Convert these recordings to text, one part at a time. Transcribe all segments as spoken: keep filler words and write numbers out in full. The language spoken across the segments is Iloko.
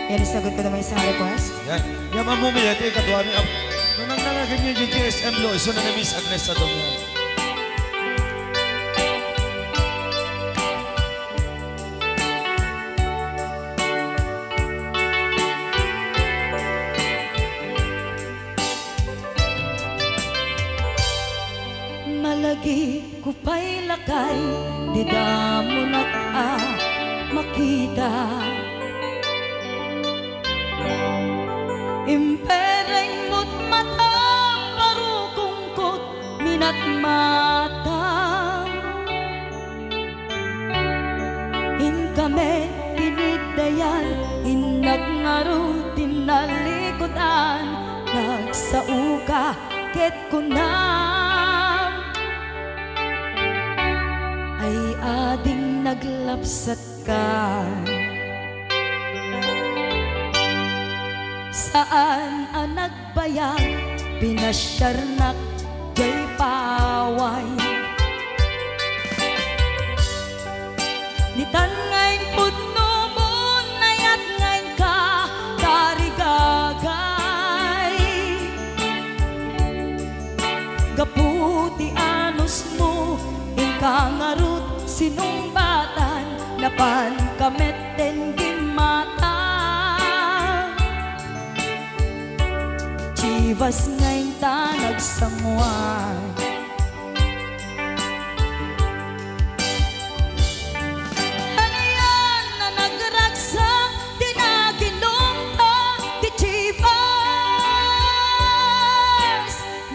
Yan, sagot ko naman sa request. Yan. Yan, Ma'am Mumi, iti kaduami. Ap-, nang nangagin niyo yung G S M Loison na ni Miss Agnes Sadong yan. Malagip ko pay lakay, dida mo nak a makita. Impereng mo't matam, parukong ko't minatmata. Inkami tiniddayan, innak ngarud ti nalikudan, nagsaoka ket kunam, ay ading naglapsatka. Saan a nag- bayag, pinasiarnak jay paway. Ditan nga impudno mo, nayat nga inka tarigagay. Gapu ti anus mo, inka ngarud sinungbatan, napanka met ten gimmata. Chivas nga inta nagsanguan. Anian a nagragsak ti naginumta ti Chivas?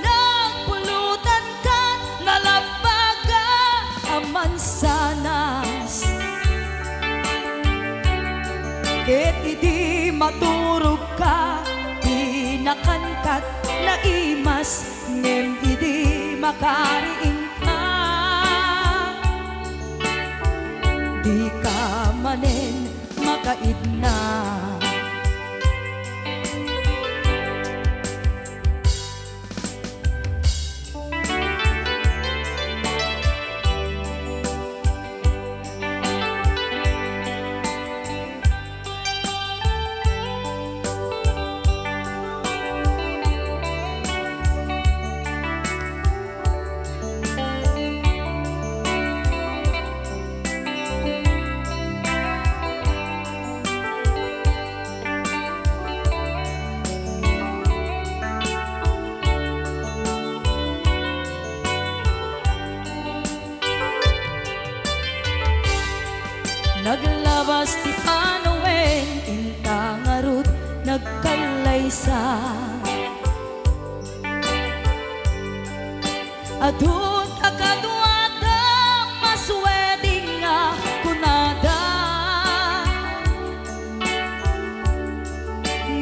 Nagpulutan kat nalabbaga a mansanas. Ket idi maturogka, di nakankat naimas, ngem idi makariingka, dika manen makaidna. Naglabas ti panawen, inta ngarud nagkallaysa. Adu ta kaduada, mas wedding nga kunada.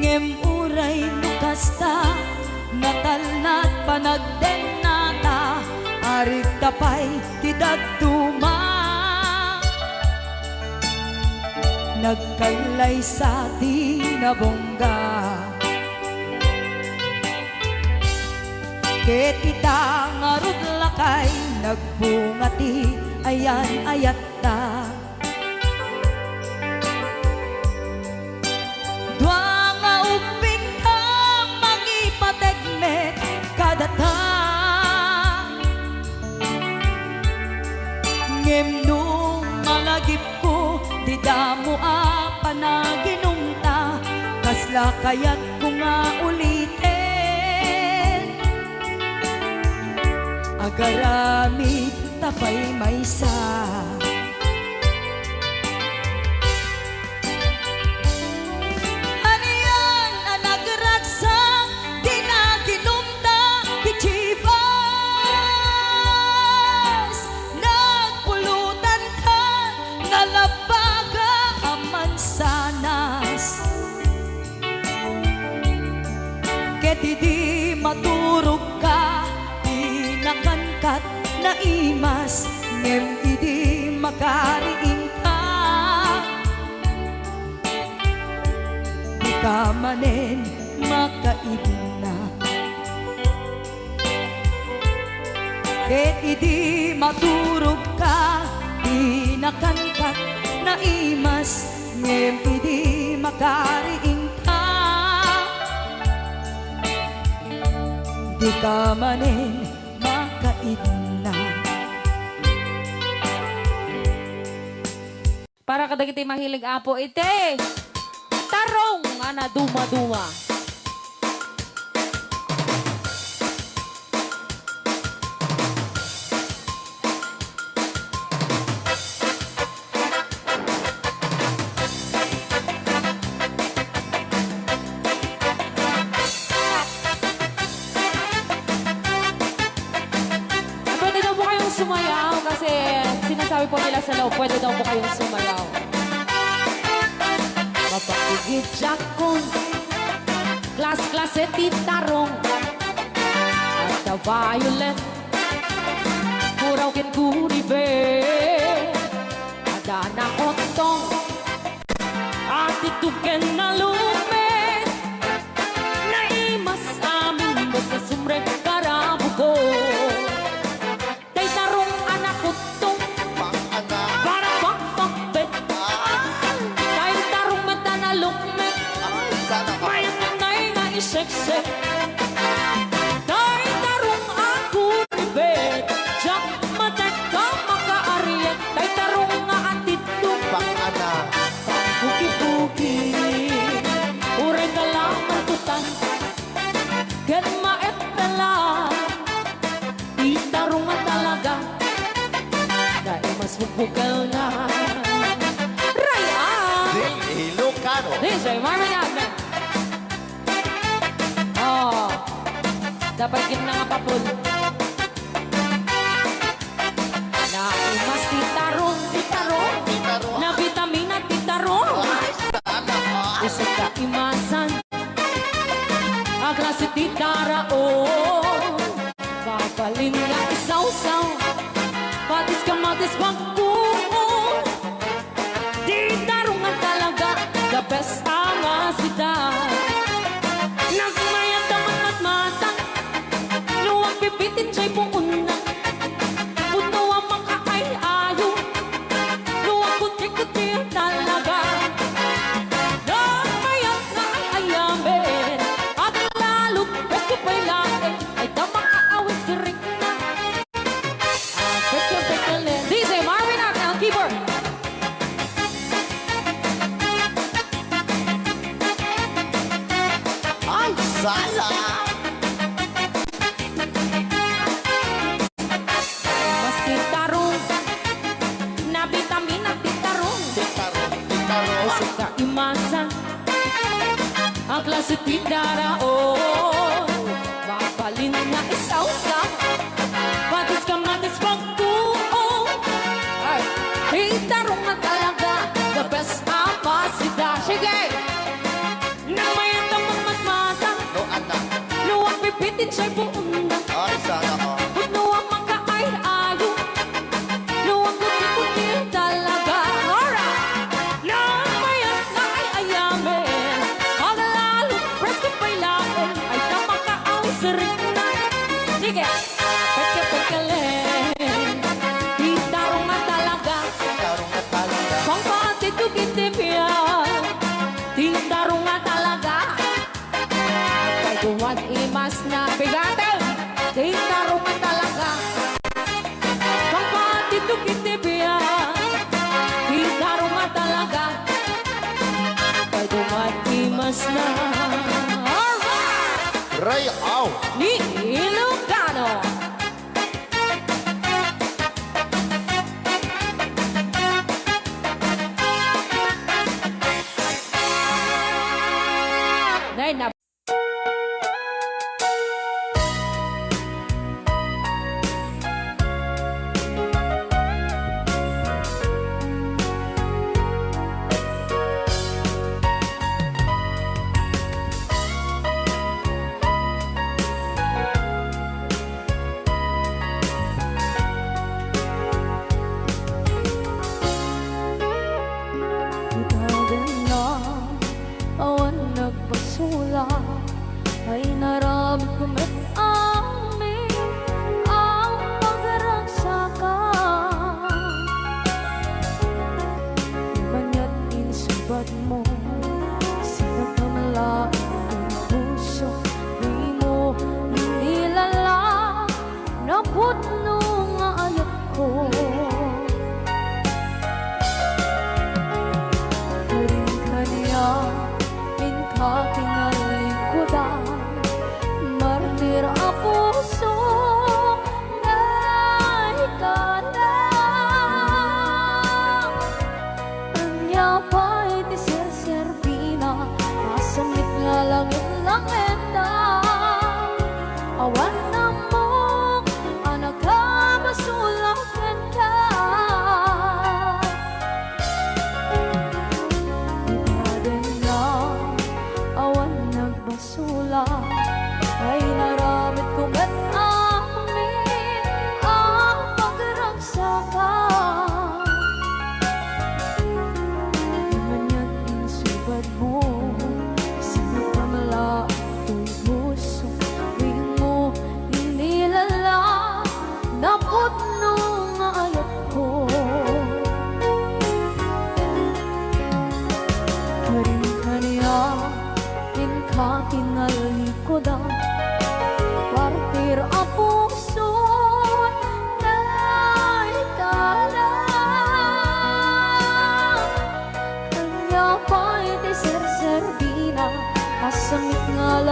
Ngem uray no kasta, natalnat panagdennata, arigta pay ti dadduma. Nagkallaysa ti nabongga. Ket ita ngarud lakay, nagbunga ti ayan-ayatta. Dua nga ubbingta, mangipateg met kadata. Ngem no malagipko, dida mo a panaginumta, kasla kayatko nga uliten. Agaramid ta pay maysa. Anian a nagragsak, di naginumta ti Chivas. Nagpulutan ka, nalabbaga a mansanas. Ket idi maturogka, di nakankat naimas, ngem idi makariingka, dika manen makaidna. Ket idi maturogka, di nakankat naimas, ngem idi makariingka, Dika manen makaidna. Para kadagiti mahilig, Apo, iti tarong nga naduma-duma. Pwede daw po kayong sumayaw kasi sinasabi po nila sa loob, pwede daw po kayong sumayaw. Mapakigit siya kun klas-klase ti tarong. At the violet, puraw ken guribet. Adda na uttong, ati tuken na lumek. Naimas amin basta sumrek karabuko. Tay tarong a nakuttong. Pang-ana. Para pagpakbet. Ah. Tay tarong met a nalukmek. Ay, sana all. Mayat na nga iseksek. Tay tarong a guribet. Diak matek a makaariek. Tay tarong nga atidto. Pang-ana. Pangbugibugi. Uray kalaman kutan. Ket maeppelan. Ti tarong a talaga. Naimas bukbukel na. Ray-an! Di Ilocano. D J Marvin Agna. Oh. Dapat gid na nga papul. Naimas ti tarong, ti tarong. Ti tarong. Nabitamina ti tarong. Ay, sana all. Isu kaimasan. A klase ti tarong. Mabalin nga isawsaw. Patis kamatis bagko. Ti tarong nga talaga, the best a masita. Nagmayat a matmatmata, no agbibitin jay puonna. Pudno a makaay-ayo, no agkutkutkuti talaga. Nagmayat nga ay-ayamen, aglalot, presko pay laeng, ay ta makaawis rikna. Ah, pekle, pekle. D J Marvin Arnel, keyboard. Ay, sala! Mas ti tarong, nabitamina ti tarong. Ti tarong, ti tarong. Isu kaimasan. A klase ti tarong, mabalin nga isawsaw. Patis kamatis bagko. Ay, ti tarong nga talaga, the best a masita. Sige! Nagmayat a matmatmata. No, anak. No, agbibitin jay puonna. Ay, sana all. Pudno a makaay-ayo. No, agkutkutkuti talaga. Alright. Nagmayat nga ay-ayamen. Aglalot, presko pay laeng. Ay ta makaawis rikna. Sige. Pekle, pekle. Ti tarong nga talaga. Ti tarong nga talaga. Pangpaatidto iti biag. Ti tarong nga talaga. Kay duman imas na bigaten. Ti tarong nga talaga. Pangpaatidto iti biag. Ti tarong nga talaga. Kay duman imas na. Alright! Ray-aw. Ni Ilocano. Nay, na- Itagan na awan nagpasula, ay naramid ko met amin ang pagragsakan. Maniat insungbat mo, sinagmamala ang puso, di mo nila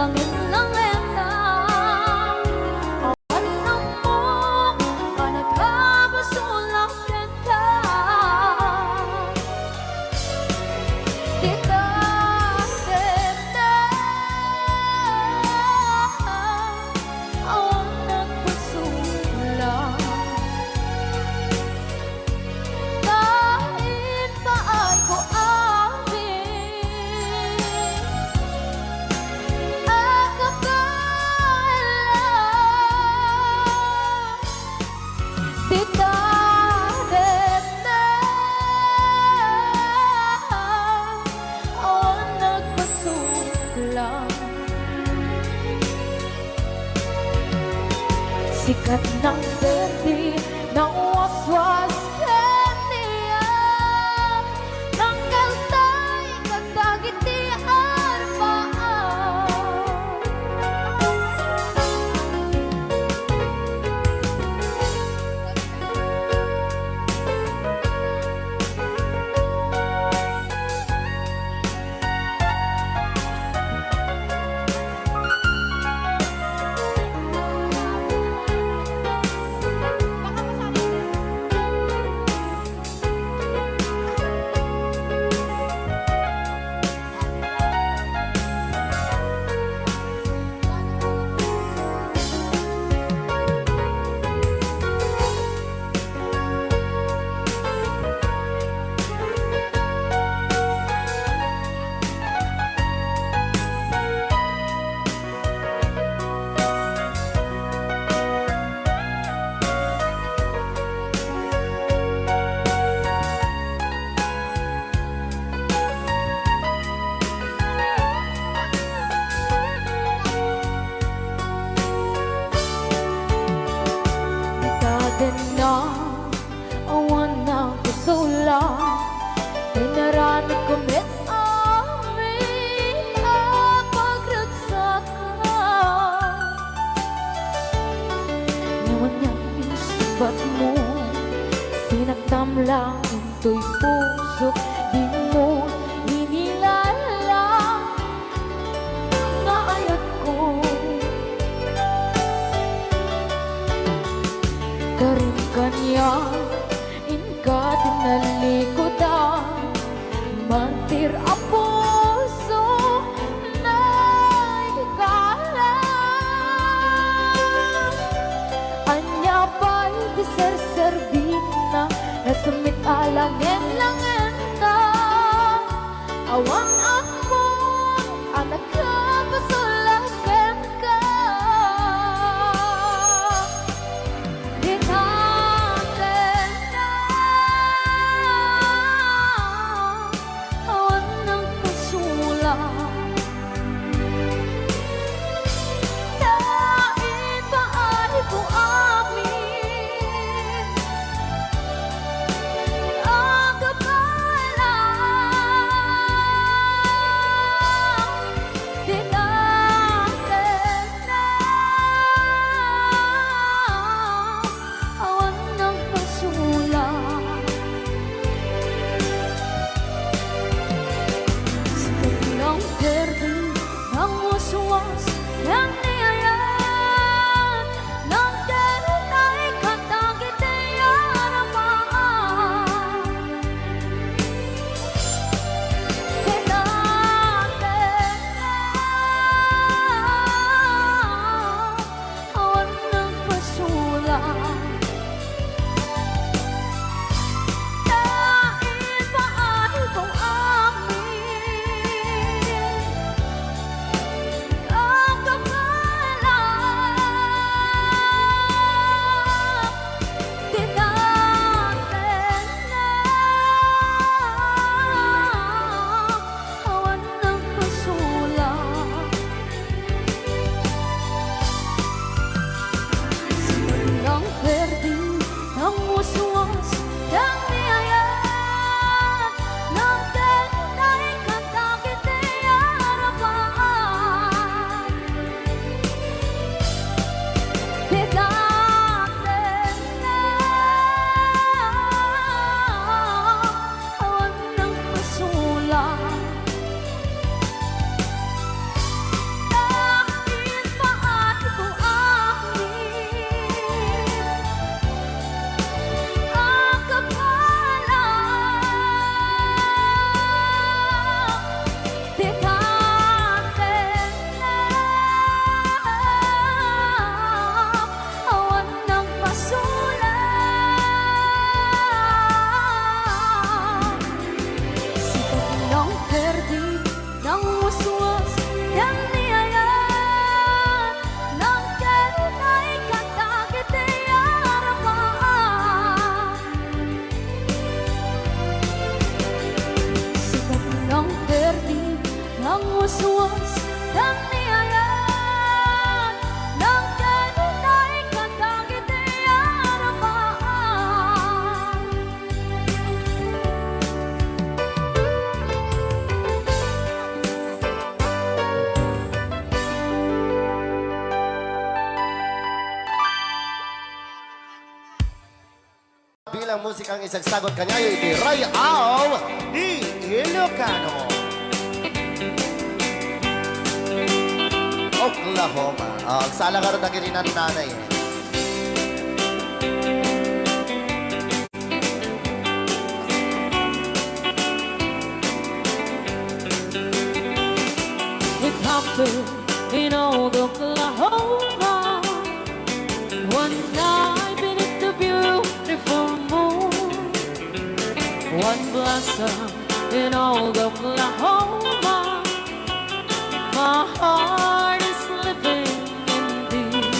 Langennangenna, awan ammok a nagpapasulak kenka. Dita tengneng, awan nagpasulak. Ta impaayko amin a kabaelan. Dita tengneng, awan nagpasulak. Sikat nang berdi, nang waswas ken niya, nang kaltay kadagiti arpaam. Dita tengneng, awan nagpasulak. Inaramidko met amin a pagragsakan. Ngem ania insungbatmo? Sinaktam la intoy pusok, dimo inilalang nga ayatko. Karin kaniak, inka tinalikudan, martir a puso, naikalang. Ania pay ti serserbina, nasemmit a langen-langenta. Awan ammok a nagpapasulak kenka. Dita tengneng, awan nagpasulak. Ta ipaayko amin a kabaelan. Musikang isagsagot kaniayo iti Rayaw ni Ilocano. Oklahoma. Ah, agsala ngarud dagiti nannanay. It happened in old Oklahoma. One night beneath the beautiful moon, one blossom in old Oklahoma. My heart is living in deep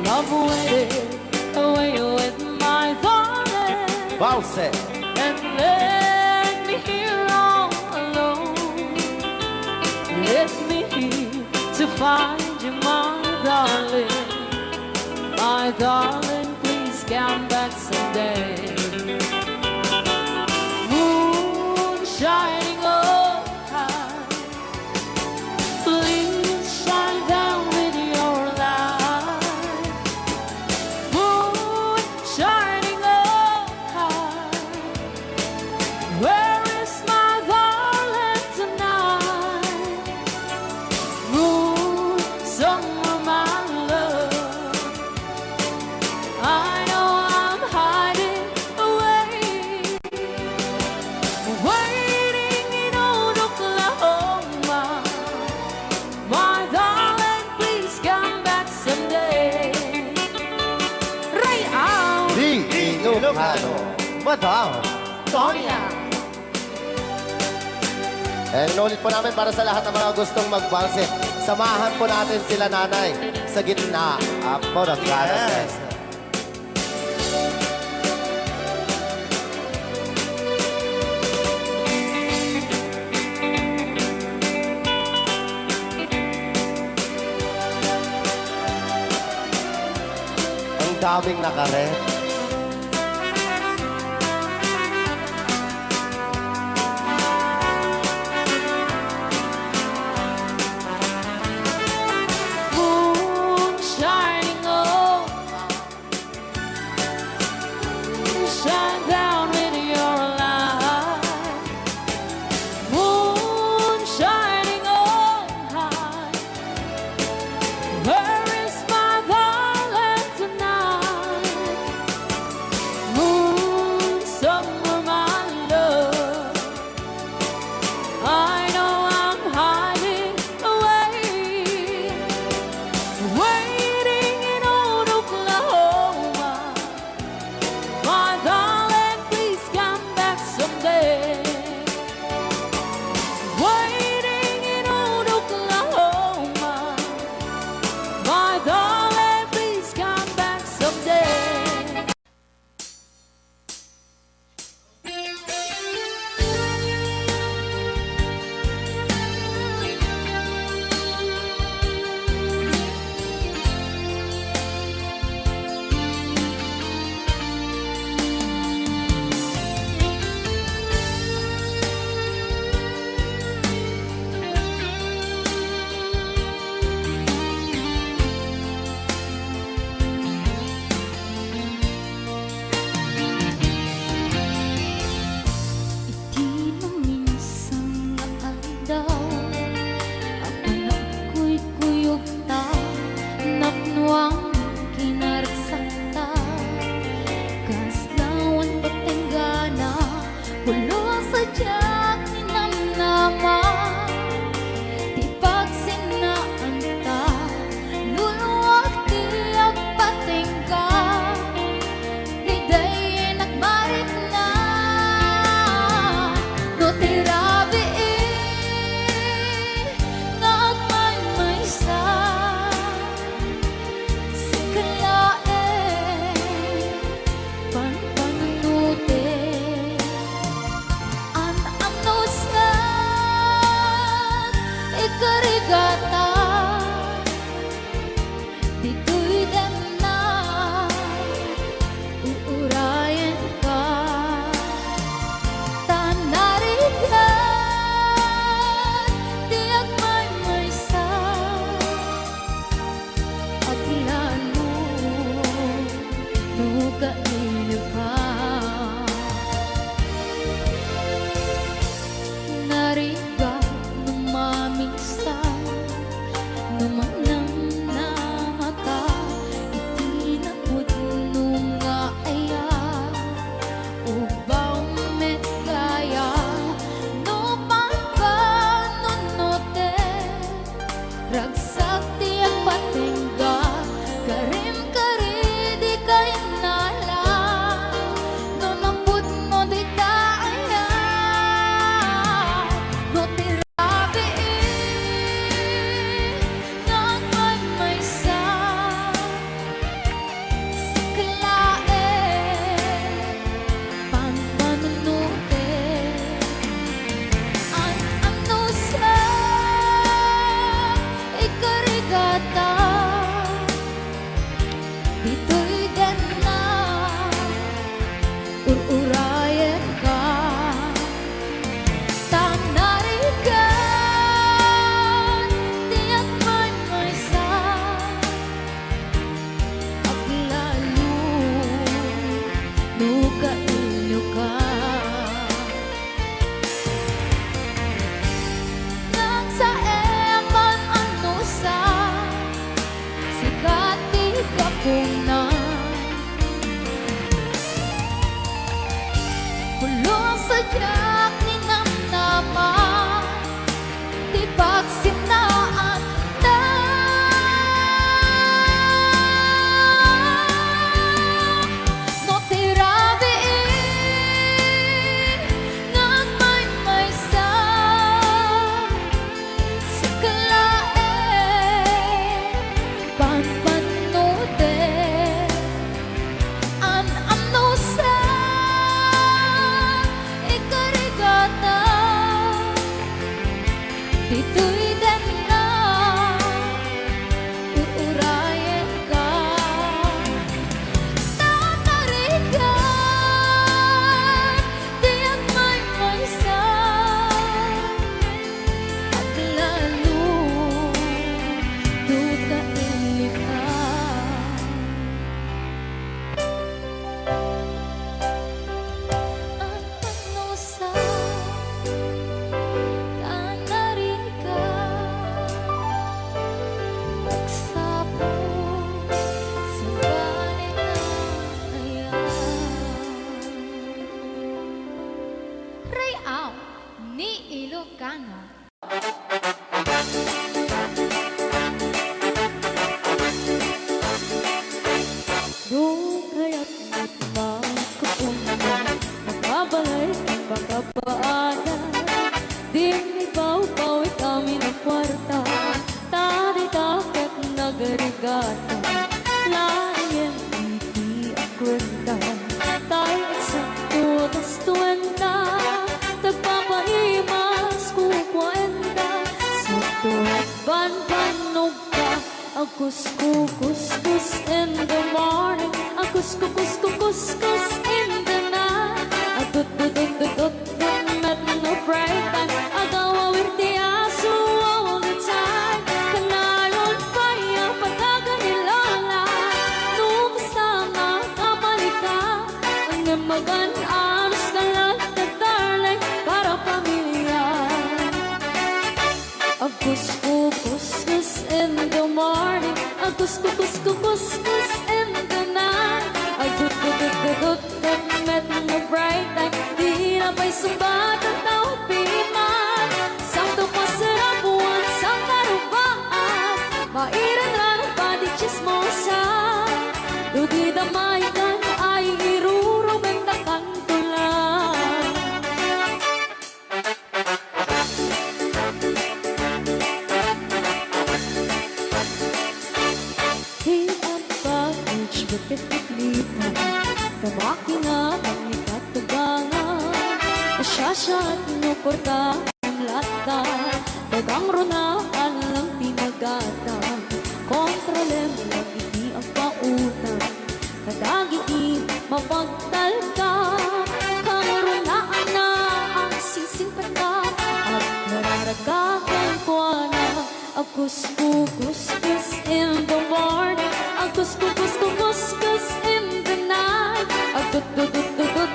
love, waiting away with my darling. Valse. And left me here all alone. Left me here to find you, my darling. My darling, please come back someday. Moon shining overhead, please shine down with your light. Moon shining overhead, where is my darling tonight? Moon, somewhere, my love, I know I'm hiding away, waiting in old Oklahoma. My darling, please come back someday. Rayaw! Di Ilocano, Madam Tonya. Eh, inulit po namin para sa lahat ng mga gustong magbalse. Samahan po natin sila, Nanay, sa gitna. Apo, nagkalas. Yes. Ang daming nakaret. Moon shining over, shine down with your light. Moon shining overhead, where is my darling tonight? Moon, somewhere, my love, I know I'm hiding away, waiting in old Oklahoma. My darling, please come back someday. Waiting in old Oklahoma. My darling, please come back someday. Iti maminsan nga aldaw, a panagkuykuyogta, napnoan kinaragsakta, kasla awan patenggana, pulos a diak ninamnama. Ti pagsinnaanta, luluag ti agpatingga. Idi nagmarikna, no ti rabii nga agmaymaysa, sika laeng panpanunoten. Aw, ni Ilocano. Do kayat met makapunta, makabalay ken makapaanan. Dinmi bawbaw ikamin a kuarta, ta dayta ket nagrigata. Laeng iti a kuenta, tay eksakto ta suenta. Tagpapaimas kukuenta, sakto banbannog ka. Agkuskukuskus in the morning, agkuskukuskukuskus in the night. Agdudududududut met no break time. Agawawir ti aso all the time. Kanayon pay a pagkakan ni Lola. No kasta nga kamalika, ngem magan-anos ka latta, darling, para pamilya. Agkuskukuskus in the morning, agkuskukuskukuskus in the night. Agdudududududut met no break time, di na pay sungbat a tao piman. Sakto pasarapuan, sangkarubaan, mairanran pati tsismosa. No dida maikan ay iruruben da kanto lang. Ti package ket itlita, ta makina pangikatugangan. Asasat no porta ang lata, tagang runa alang ti nagata. Kontrolem lang iti agpautan. Kadagiti mapagtalka, kangrunaanna ang singsingpetda. Agkararagka kenkuana, agkuskukuskus in the morning, agkuskukuskukuskus in the night. Agdudududududut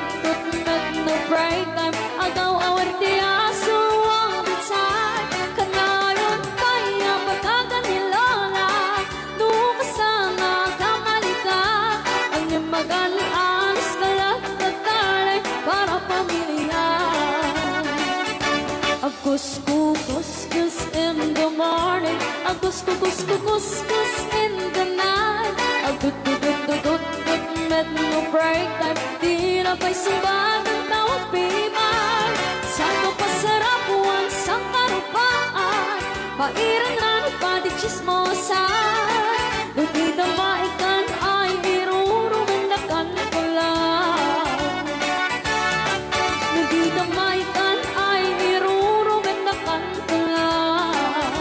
met no break time, agaw-awir ti aso all the time. Kanayon pay a pagkakan ni Lola. No kasta nga kamalika, ngem magan-anos ka latta, darling, para pamilya. Agkuskukuskus in the morning, agkuskukuskukuskus in the night. Agdudududududut met no break time, di na pay sungbat a tao piman. Sakto pasarapuan, sangkarubaan, pairanran pati tsismosa. No dida maikan ay iruruben da kanto lang. No dida maikan ay iruruben da kanto lang.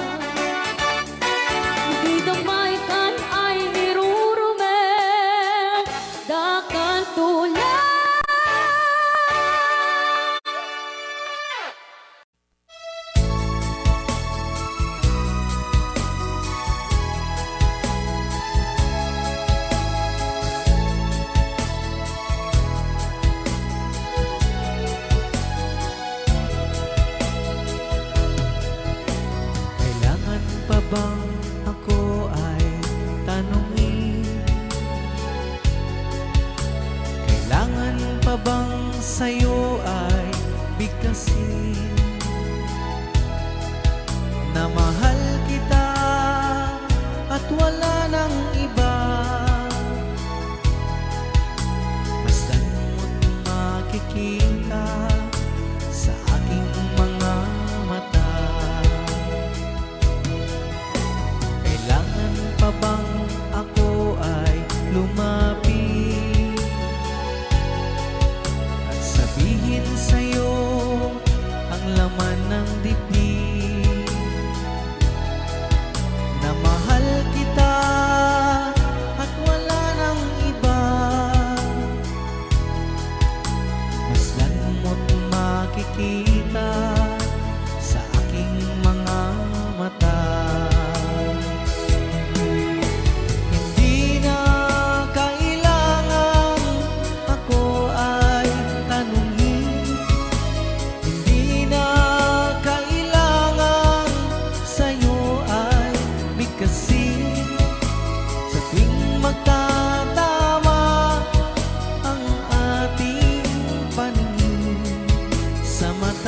No dida maikan ay iruruben da kanto lang. Kailangan pa bang ako ay tanungin? Kailangan pa bang sa'yo ay bigkasin na mahal kita at wala nang iba? Masdan mo't makikita sa aking mga mata. Kailangan pa bang ako ay lumapit at sabihin sa'yo ang laman ng dibdib? Na mahal kita at wala nang iba. Masdan mo't makikita sa aking mga mata. Hindi na kailangan ako ay tanungin. Hindi na kailangan sa'yo ay bigkasin. Sa tuwing magtatama ang ating paningin sa mata.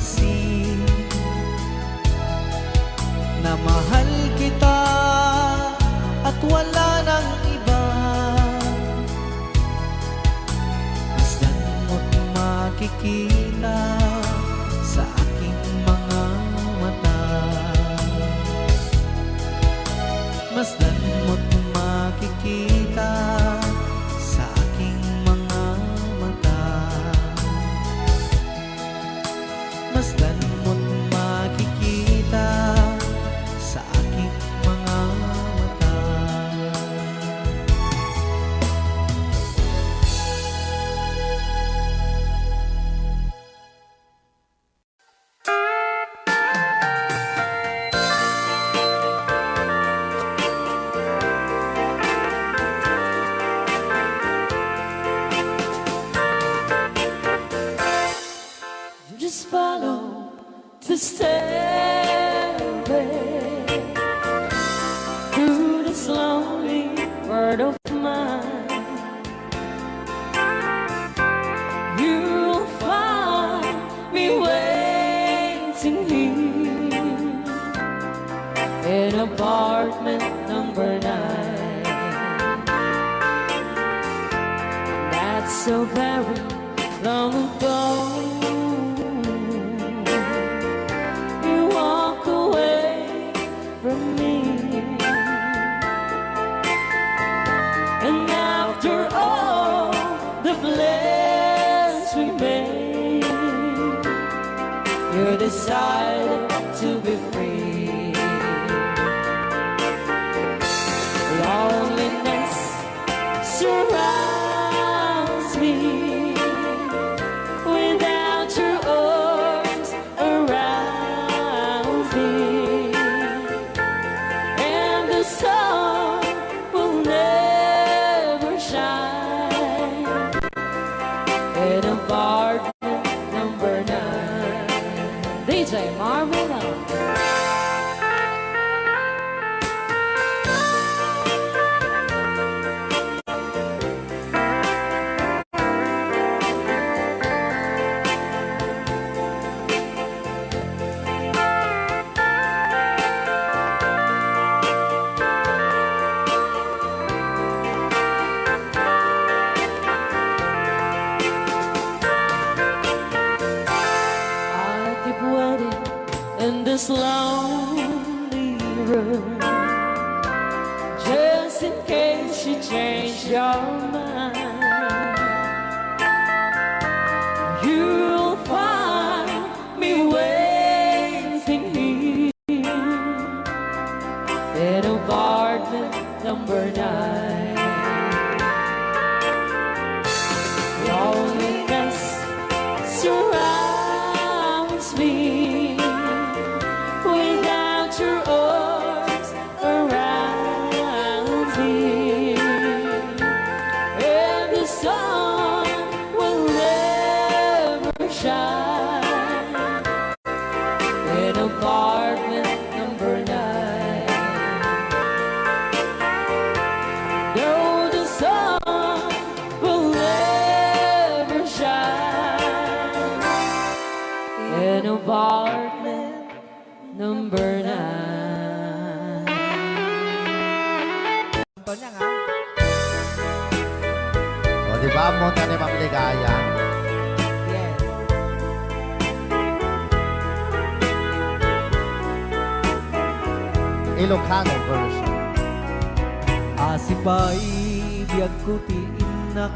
Kasi na mahal kita at wala nang iba. Masdan mo't makikita sa aking mga mata. Masdan mo't makikita sa aking mga mata. Masdan mo't makikita sa aking mga mata. You just follow the stairway through this lonely world of mine. You'll find me waiting here in apartment number nine. That's so very long ago. You walk away from me. And after all the plans we made, you decided to be free. Loneliness surrounds me without your arms around me, and the sun will never shine in apartment number nine. D J Marvin. I keep waiting in this lonely room, just in case you change your mind. You'll find me waiting here in apartment number nine. Loneliness surrounds me without your arms around me, and the sun will never shine in apartment number nine. Though the sun will never shine in apartment number nine. Antonia nga. O, di ba? Ammo ta ni Ma'am Ligaya. Yes. Ilocano version. Asi pay biagko ti innak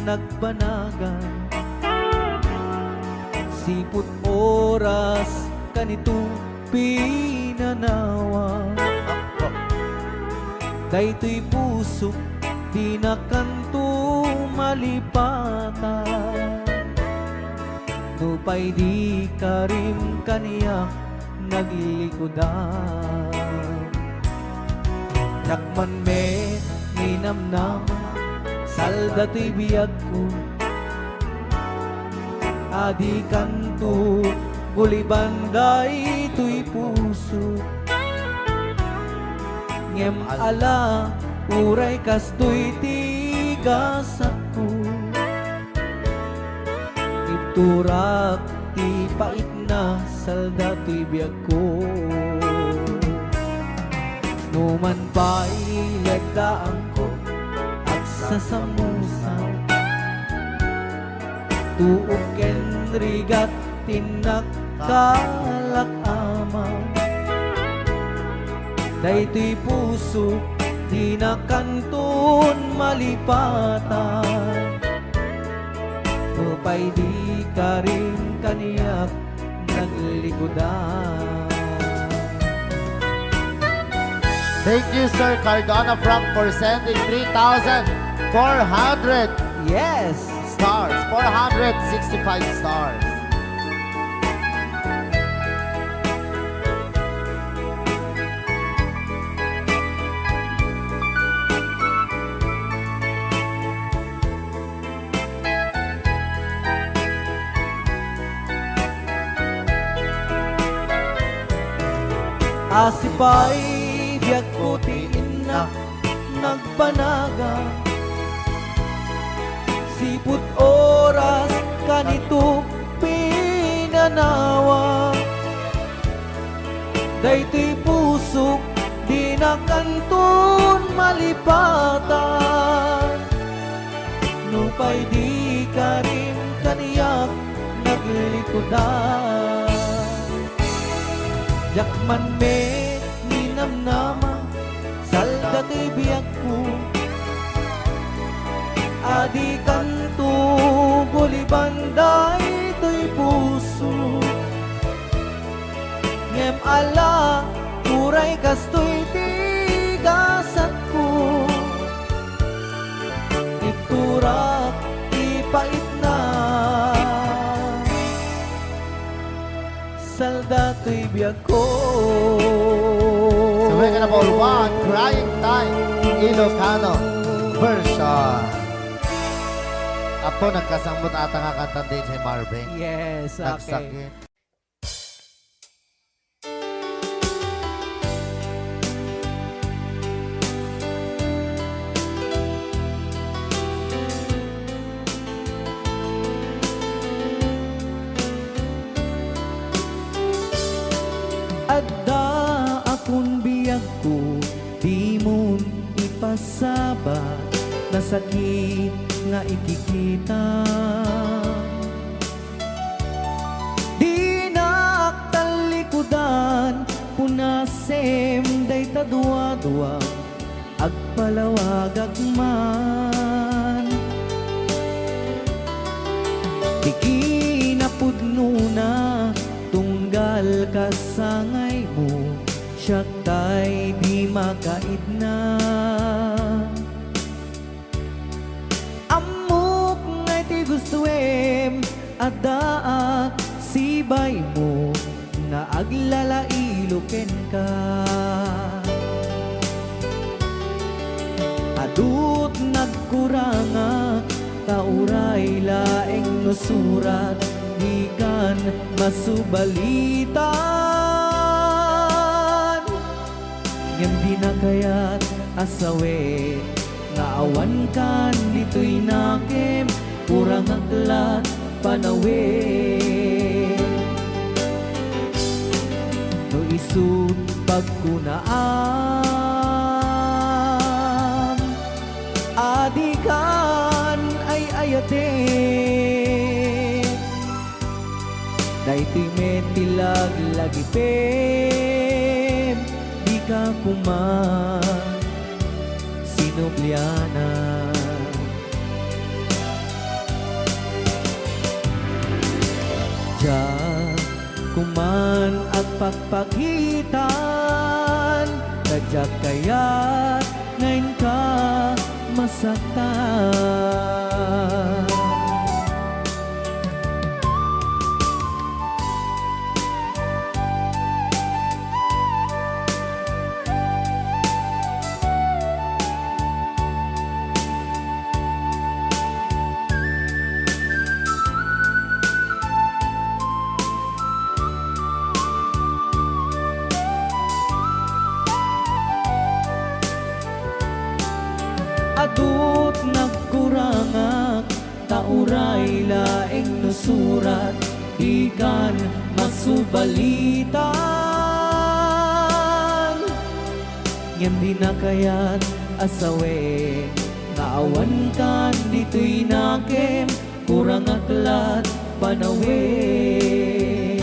nagbanagan. Sipud oras kanito pinanawa. Daytoy pusok dina kanto malipatan. Nupay di karim kaniak naglikudan. Dakman met ninamnama, salda toy biagko. Adi kanto guliban daytoy puso. Ngem ala, uray kastoy ti gasatko. Ibturak ti pait Salda toy biagko. Numan pay laddaanko, agsasamusa. Tuok ken rigat ti nakkalak-ama. Daytoy puso, dinakanton malipata. Nupay di karim kaniak naglikudan. Thank you, Sir Cardona Frank, for sending three thousand four hundred Yes! stars. Four hundred sixty-five stars. Asipay biagko ti innak nagbanaga. Sipud oras kanito pinanawa. Daytoy pusok dinakanton malipatan. Nupay di karim kaniak naglikudan. Diak man met ninamnama, salda ti biagko. Adi kanto guliban daytoy puso. Ngem ala, uray kastoy ti gasatko. Itturak ti paitna. Salda toy biagko. Sabay ka na, Paul Juan, Crying Time, Ilocano version. Apo, nagkasambot ata nga kanta, D J Marvin. Yes, okay. Nagsakit. Adda akon biagko, dimon ipasabat, nasakit nga ikikita. Dinak tallikudan, punasem dayta duadua, agpalawagak man. Ti kinapudnona, tunggal kasangaymo, siak tay di makaitna. Ammok nga iti gustoem, addaak sibaymo nga aglalailo kenka. Adut nagkurangak, ta uray laeng no surat, dikan masubalitan. Ngem di nakayat a sawen nga awankan ditoy nakem, kurangak lat panawen. No isut' pagkunaam, adikan ay-ayaten. Daytoy met ti laglagipem, dika koma sinubliana. Diak koman agpakpakitan, ta diak kayat nga inka masaktan. Adut nagkurangak, ta uray laeng no surat, dikan masubalitan, ngem dina kayat a sawen nga awankan ditoy nakem, kurangak lat panawen.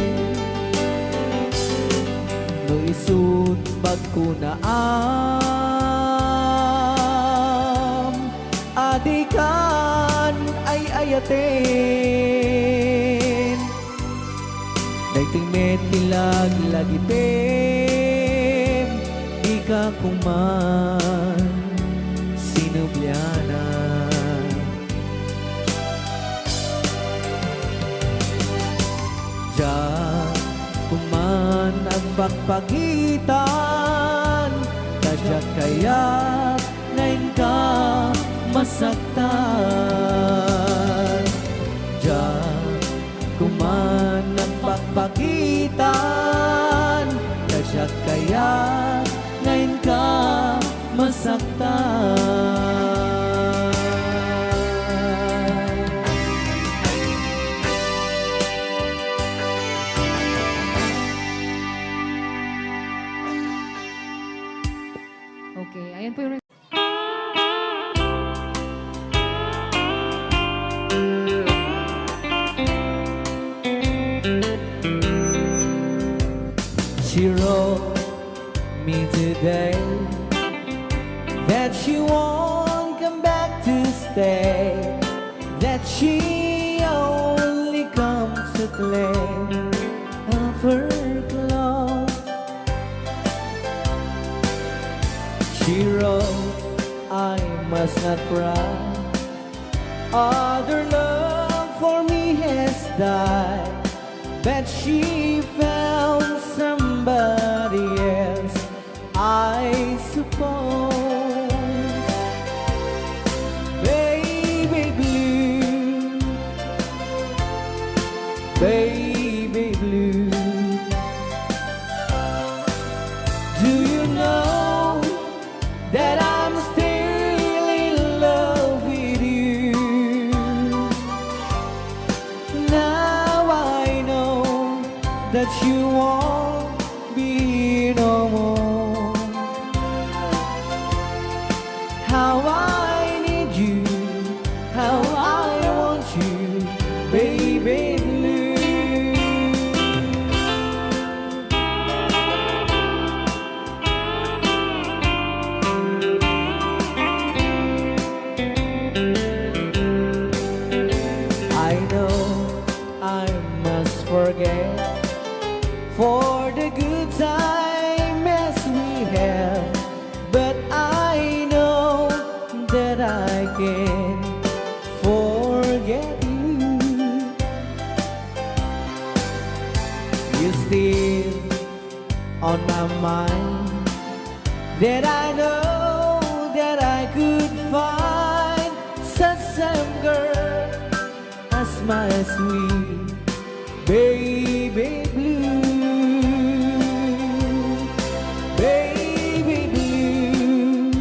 No isut' bagko naam a dikan ay-ayaten, daytoy met ti laglagipem, dika koman sinublianan. Diak koman agpakpakitan, ta diak kayat nga inka masaktan. Diak koman agpakpakitan, ta diak kayat nga inka masaktan. Okay, ayan po yung She wrote me today that she won't come back to stay, that she only comes to play of her clothes. She wrote, "I must not cry. Other love for me has died." But she found somebody else, I suppose. Baby blue, baby blue, do you know that I'm still in love with you? Now I know that you won't be no more. How I need you, how I want you, baby blue. I know I must forget for the good time as we have, but I know that I can forget you. You still on my mind, that I know that I could find such same girl as my sweet baby blue, baby blue,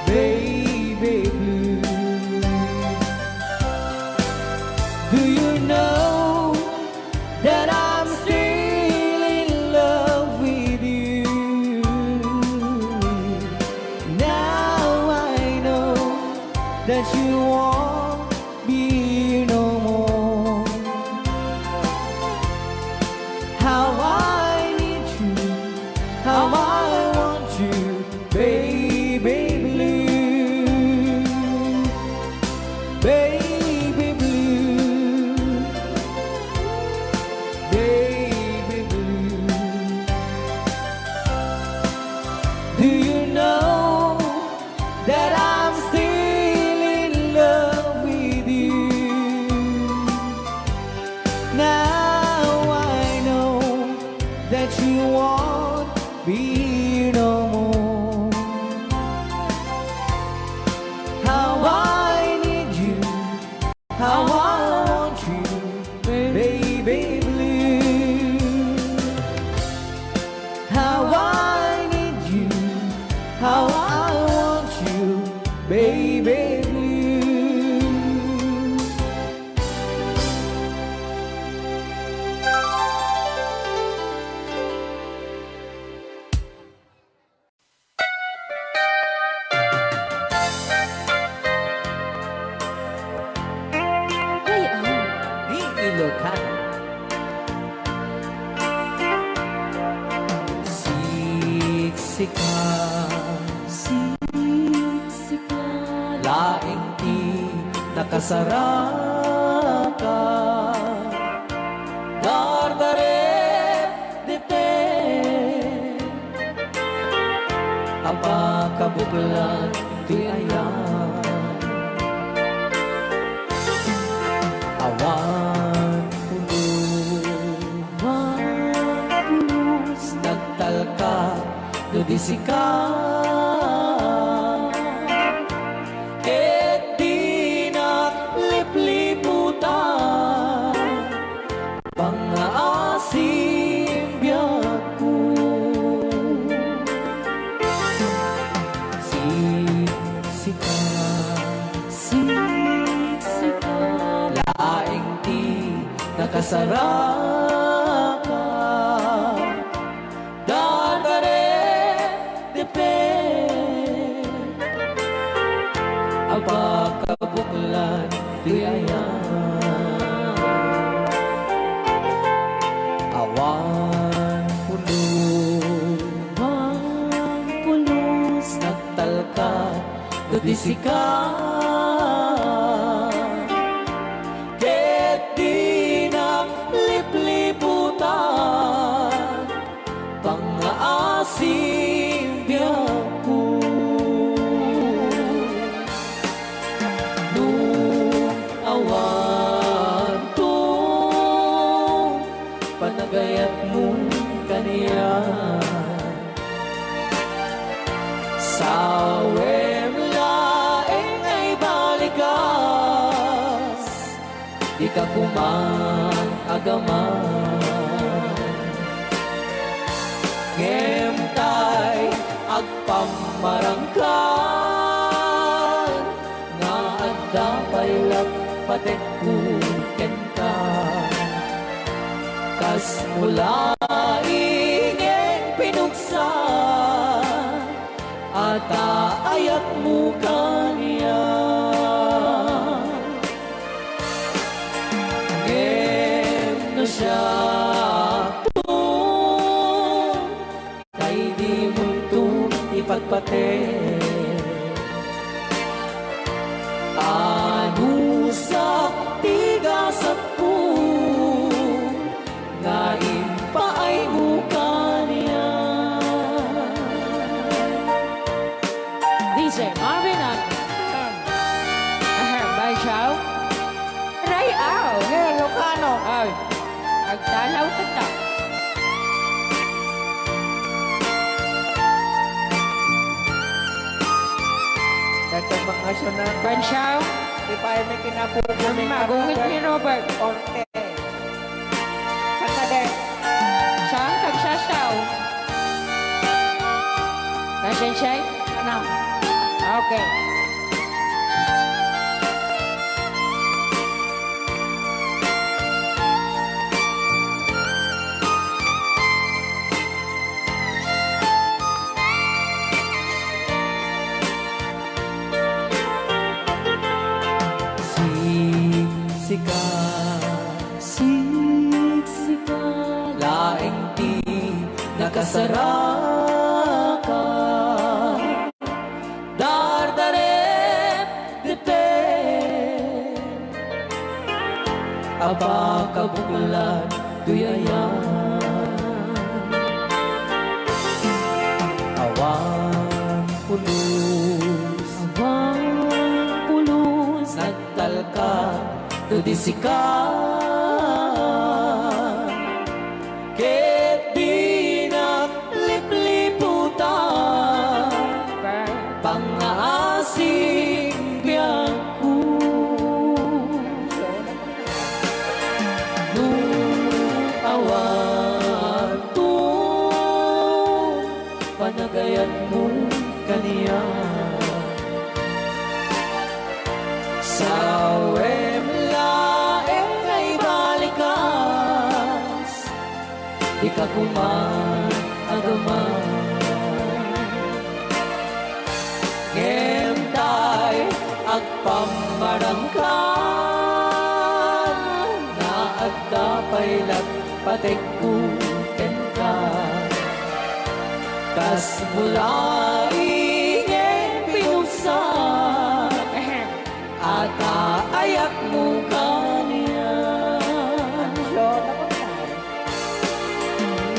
baby blue. Do you know that I'm still in love with you? Now I know that you won't be no more. How I need you, how I want you, baby blue, baby blue, baby blue. Do you know that I'm still in love with you? Now I know that you won't be no more. How I need you, how I want you, baby blue. How I need you, how I want you, baby blue. Sika, siksika, laeng ti nakasaraka. Dardarep dete, a pakabuklan ti ayan. Awan pulos, awan pulos, nagtalka no di sika. Ket dinak lipliputan, pangngaasim biagko. Siksika, siksika, laeng ti nakasaraka. Dardarep depet, a pakabuklan ti ayan. Awan pulos, awan pulos, nagtalka no di sika. Ket dinak lipliputan, pangngaasim biagko. No awanto panagayatmo kaniak, sawem laeng nga ibalikas, dika koma agaman. Ngem tay agpammarangkan nga adda pay la patekko kenka. Kasmo laeng pinuksa a taayatmo kaniak. Ngem no siakto, tay dimonto ipatpate. Anusak ti gasatko nga impaaymo kaniak. D J Marvin Ang. Ahem, Bansiaw. Ray-aw. Yeah, Ilocano. Ay, agtalaw ka ta. Dagdag mga asyonada. Bansiaw. Di pa ay may kinapupo ni Ang magungit ni Robert. Orte. Sakade. Saan kagsasaw? Nasensya? Ano? Okay. Siksika, siksika, laeng ti nakasaraka. Dardarep dete, a pakabuklan toy ayan. Awan pulos, awan pulos, nagtalka no di sika. Ket dinak lipliputan, pangngaasim biagko. No awanto panagayatmo kaniak, sawem laeng nga ibalikas, dika koma agaman. Ngem tay agpammarangkan nga adda pay la patekko kenka. Kas mula ingen pinugsa, ata ayatmo kanian.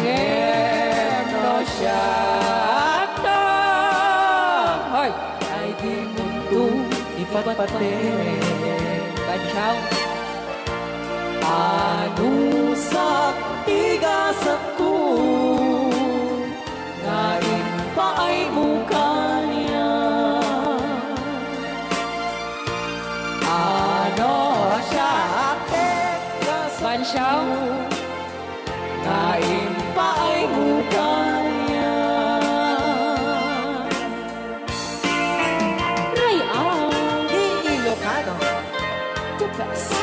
Ngem no siak ta, hoy, ay dimonto ipatpateg. Bansiaw. Anusak ti gasatko nga impaaymo kaniak. Ano siak ti gasatko Bansiaw. Nga impaaymo kaniak. Ray-a. Ilocano. The best.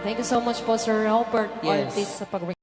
Thank you so much po, Sir Robert Yes. Ortiz, sa pag-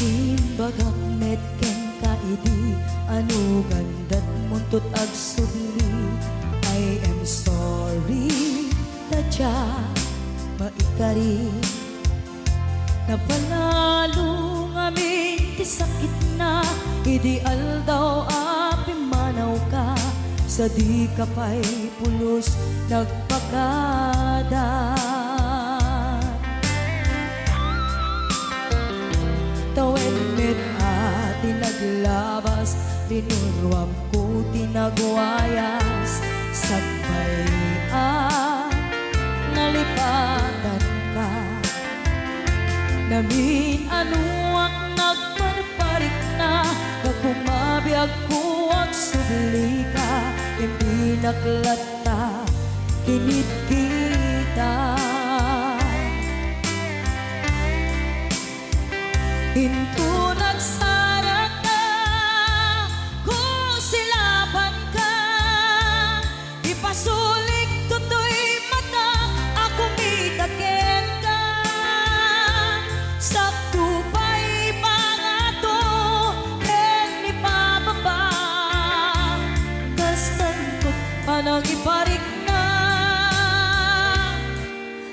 Imbagak met kenka idi, ano gandat muntot agsubli. I am sorry, ta diak maikari. Napalalo ngamin ti sakitna idi aldaw a pimmanawka, sa dika pay pulos nagpakada. Tawen met a ti naglabas, linuruamko ti nagwayas, sakbay a nalipatanka. Namin-anoak nagparparikna, gapu mabiagko agsublika, imbinak latta kinitkita. Inton agsarakka, kusilapanka, ipasulik toy mata a kumita kenka. Sakto pay pangato ken ipababa, kastanto panangiparikna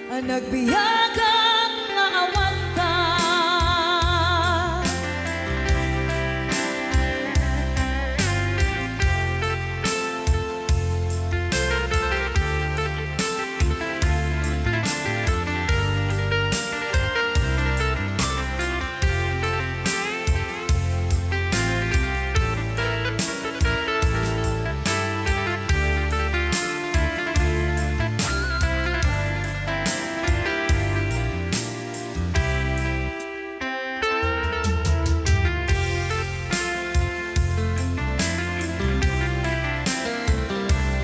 a nagbiagak nga awanka.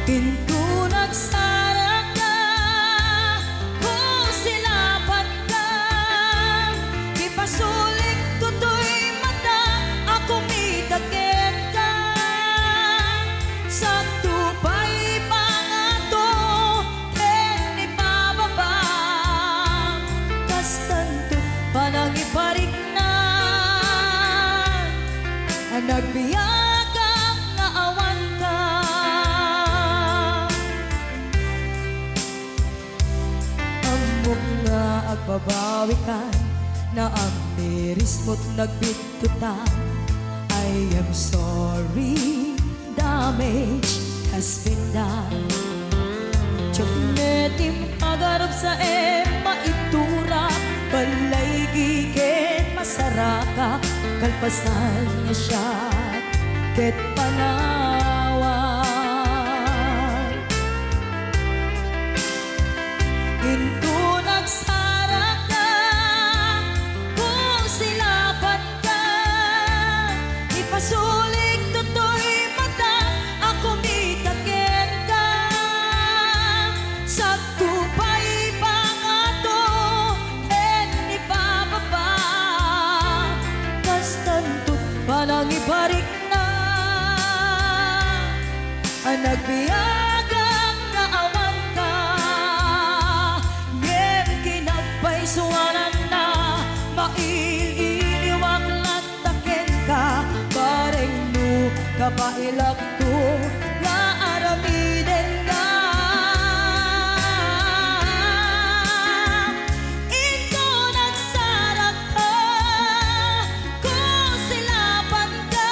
Inton agsarakka, kusilapanka, ipasulik toy mata a kumita kenka. Sakto pay pangato ken ipababa, kastanto panangiparikna a nagbiagak nga awanka. Ammok nga agbabawikan, naamirismo't nagbittutan. I am sorry, damage has been done. Diak met impagarupsa a maiturak, balaygi ken masarakak, kalpasan nga siak ket panawan. Inton agsarakka, kusilapanka, ipasulik toy mata a kumita kenka. Sakto pay pangato Nagbiagak nga awanka, ngem kinagpaysuananna, mailiwak latta kenka, bareng no kabaelakto nga aramidenka. Inton agsarakka, kusilapanka,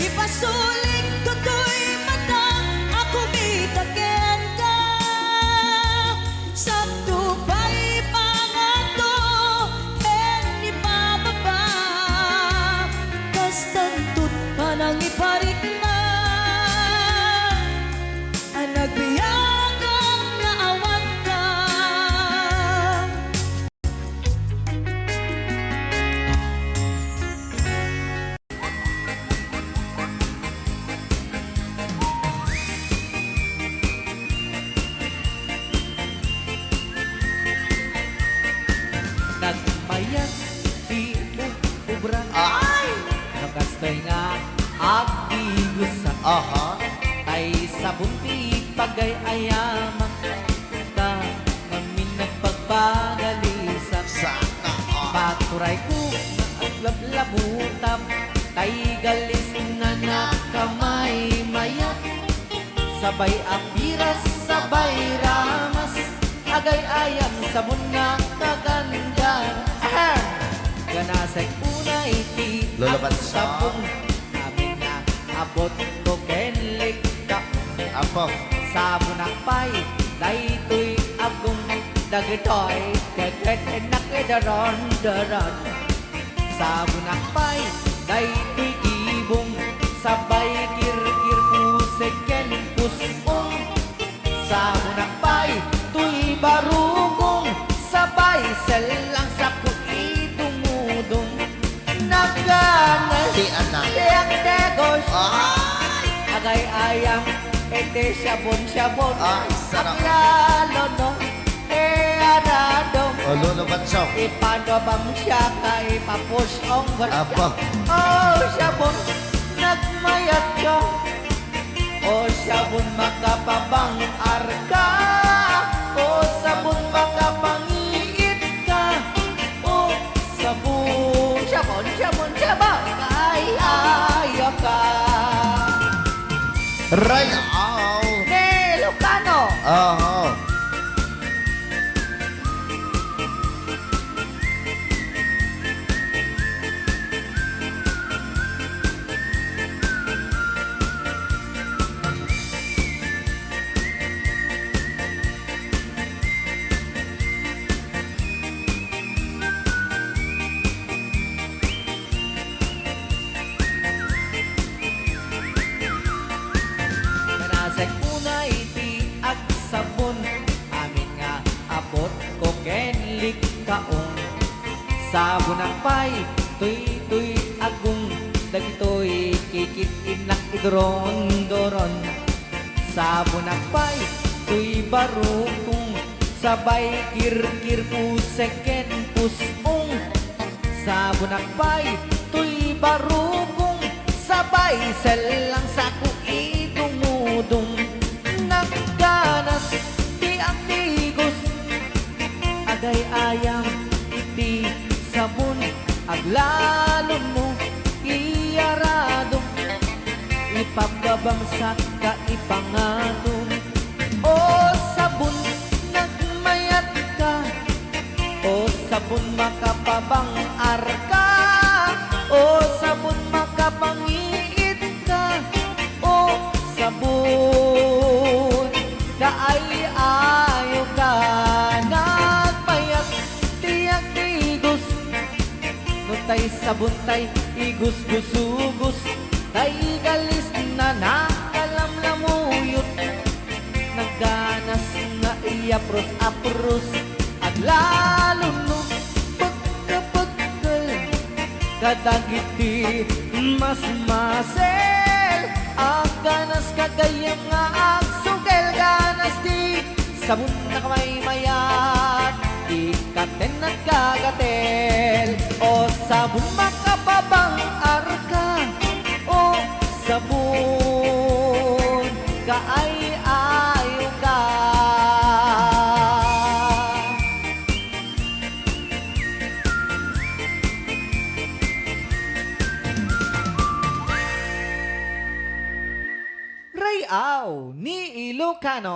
ipasulik toy matak a kumita kenka. Sakto pay pangato ken ipababa, kastanto panangiparikna a nagbiagak nga awanka. Nagmayat ti ub-, ubra. Ay! No kastoy nga agdigosak. Aha. Tay sabon ti pagay-ayamak. Ka ngamin nagpagpagalisak. Sana all. Paturay ko nga aglablabutap. Tay galis na nakamaymayat. Sabay a piras, sabay ramas, agay-ayam sabon nga kaganda. Ahem! Ganasek unay ti Lolo Bansa. Agsabon, amin nga abot ko ken likka. Apo. Sabonak pay, daytoy agong dagitoy, keket ennak idaron-daron. Sabonak pay, daytoy gibong, sabay kirkir pusek ken pus-ong. Sabonak pay, toy barukong, sabay sellang sako idumudum. Nagana ti anak. Ti agdegos. Ay! Agay-ayam, iti sabon-sabon. Ay, sarap. Aglalo no. E, aradom. O, Lolo Batsong. Ipanwabam siya ka ipapusong. Aba. O, sabon, nagmayat ka. O, sabon, makapabang-ar ka. O, sabon, makapangiit ka. O, sabon. Sabon, sabon, sabon. Ay, ayo ka. Ray, aw. Ni Lucano. Aha. Nasek unay ti agsabon, amin nga abot ko ken likkaon. Sabonak pay, toy, toy, agong, dagitoy kikit-innak iduron-duron. Sabonak pay, toy, barukong, sabay kirkir pusek ken pus-ong. Sabonak pay, toy, barukong, sabay sellang sako idumudum. Nagganas ti agdigos, agay-ayam iti sabon, aglalo no iyaradom, ipababangsak ka ipangatom. O sabon, nagmayat ka. O sabon, makapabang-ar ka. O sabon, makapangiit ka. O sabon, kaay-ayo ka. Nagmayat ti agdigos. No tay sabon tay igusgusugus, tay galis na nakalamlamuyot. Nagganas nga iyapros-apros, aglalo no pekkel-pekkel kadagiti masmasel. Agganas ka gayyem nga agsugel, ganas ti sabon a kamaymayat, ikkaten nagkagatel. O sabon, makapabang-ar ka. O sabon, ni Ilocano.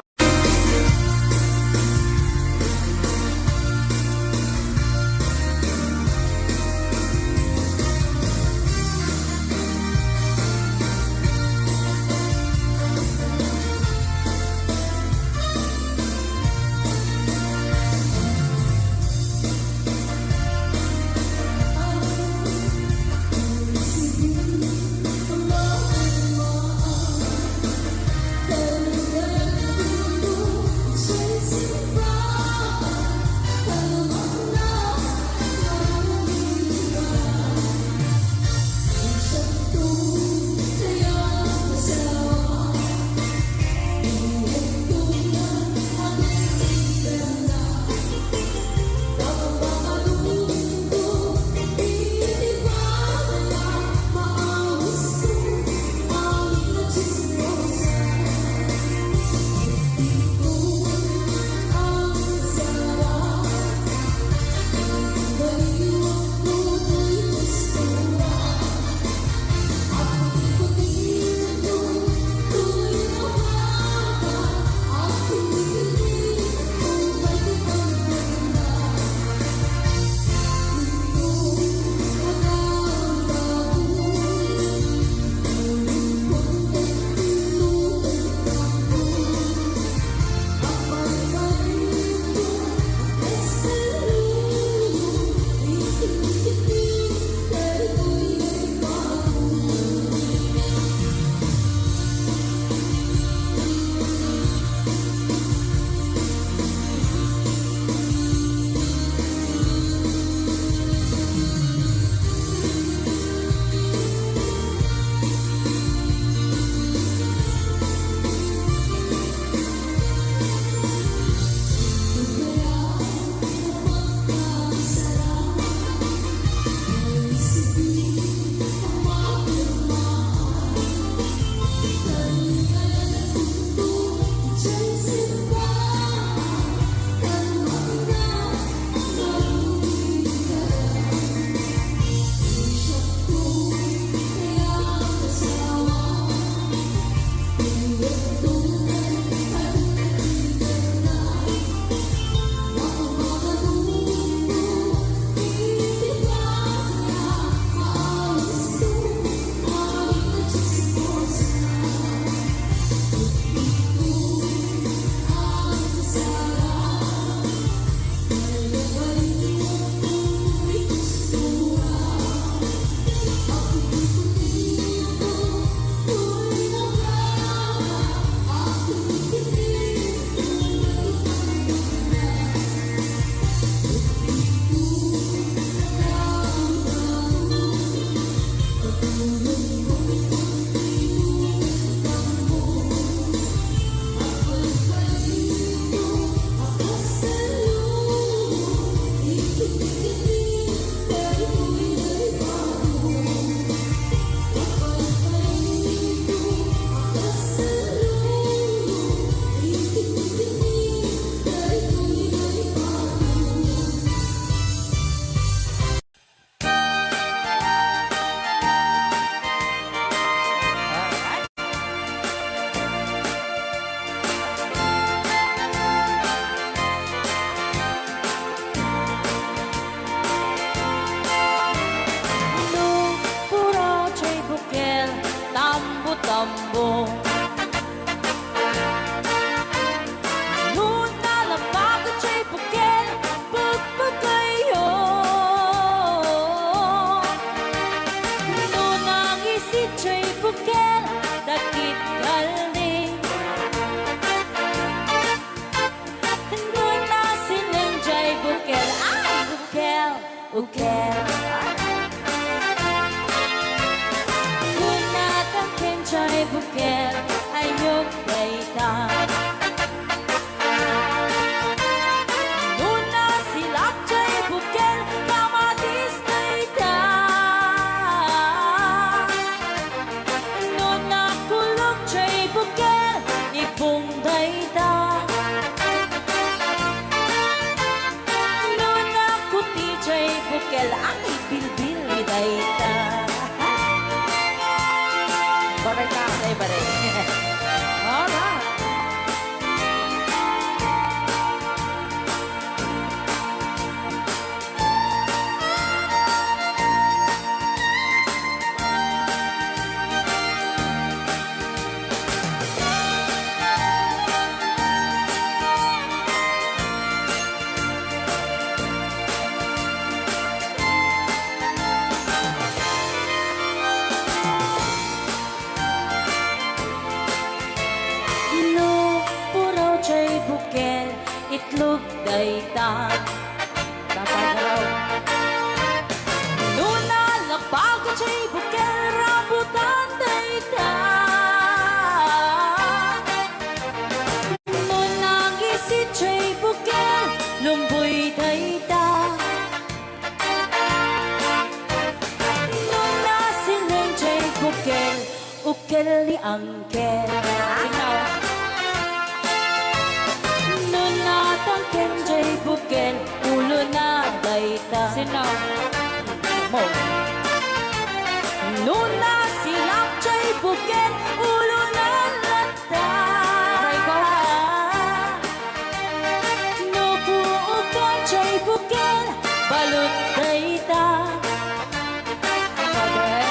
Pura jay bukel, tambo-tambo. No nalabag jay bukel, pagpagayo. No nangisi jay bukel, dakit kaldi. No nasileng jay bukel, ay, bukel. Ukel. Kunatan ken jay bukel, ayok dayta. No nasilak jay bukel, kamatis dayta. No nakulok jay bukel, ibong dayta. No nakuti jay bukel, ay, dayta. Tatagaw. No nalapag jay bukel, rambutan dayta. No nangisit jay bukel, lumboy dayta. No nasileng jay bukel, ukel ni Angkel. Sino? No natangken jay bukel, ulona dayta. Sino? Mo. No nasilak jay bukel, ulona latta. Aray ko. No puokan jay bukel, balut dayta. Pwede.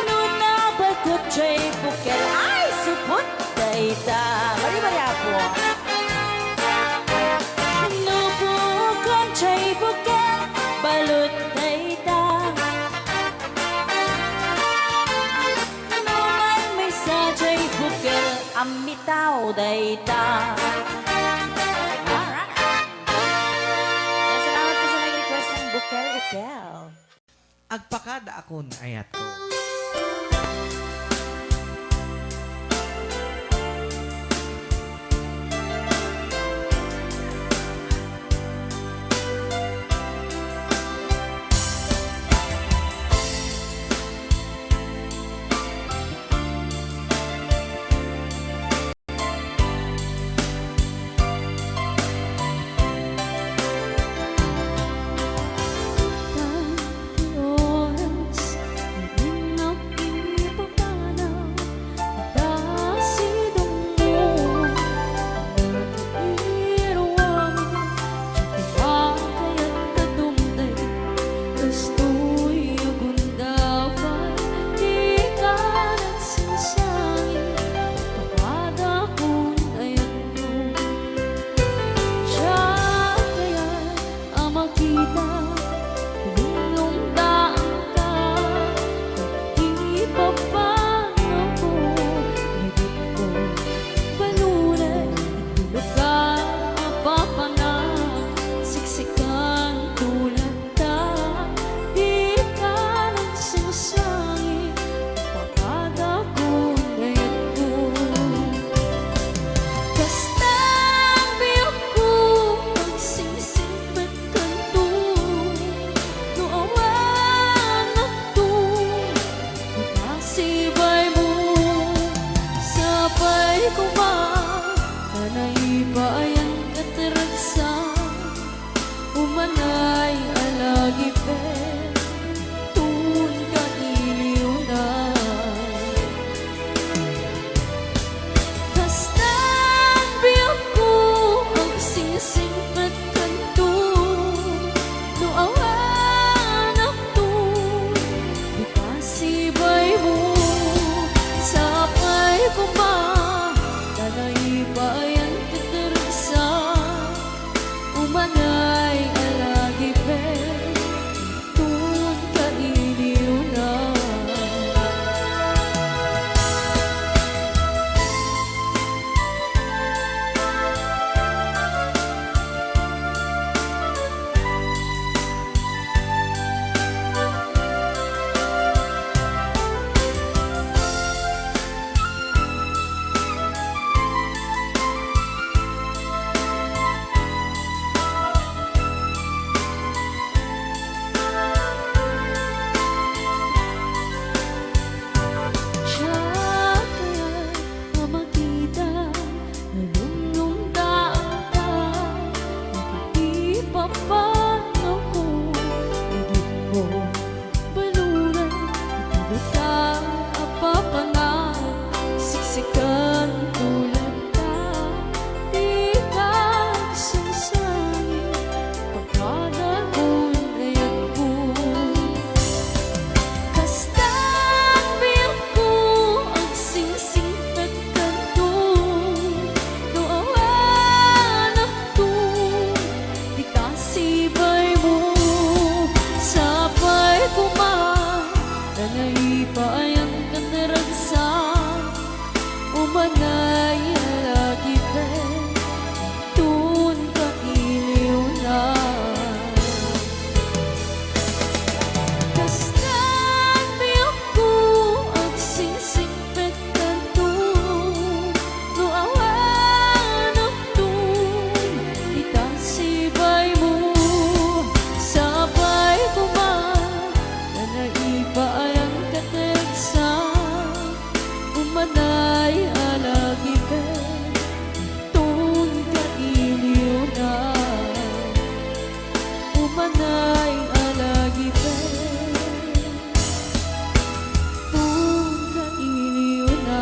No nabalkot jay bukel, ay, supot dayta. Bali-bali, Apo. No puokan jay bukel, balut dayta. No maymaysa jay bukel, ammitaw dayta. Alright. Yan, salamat po sa nag-request ng Bukel Ukel. Agpakada akon, ayatko. Manay a lagipet, tungka iliwna.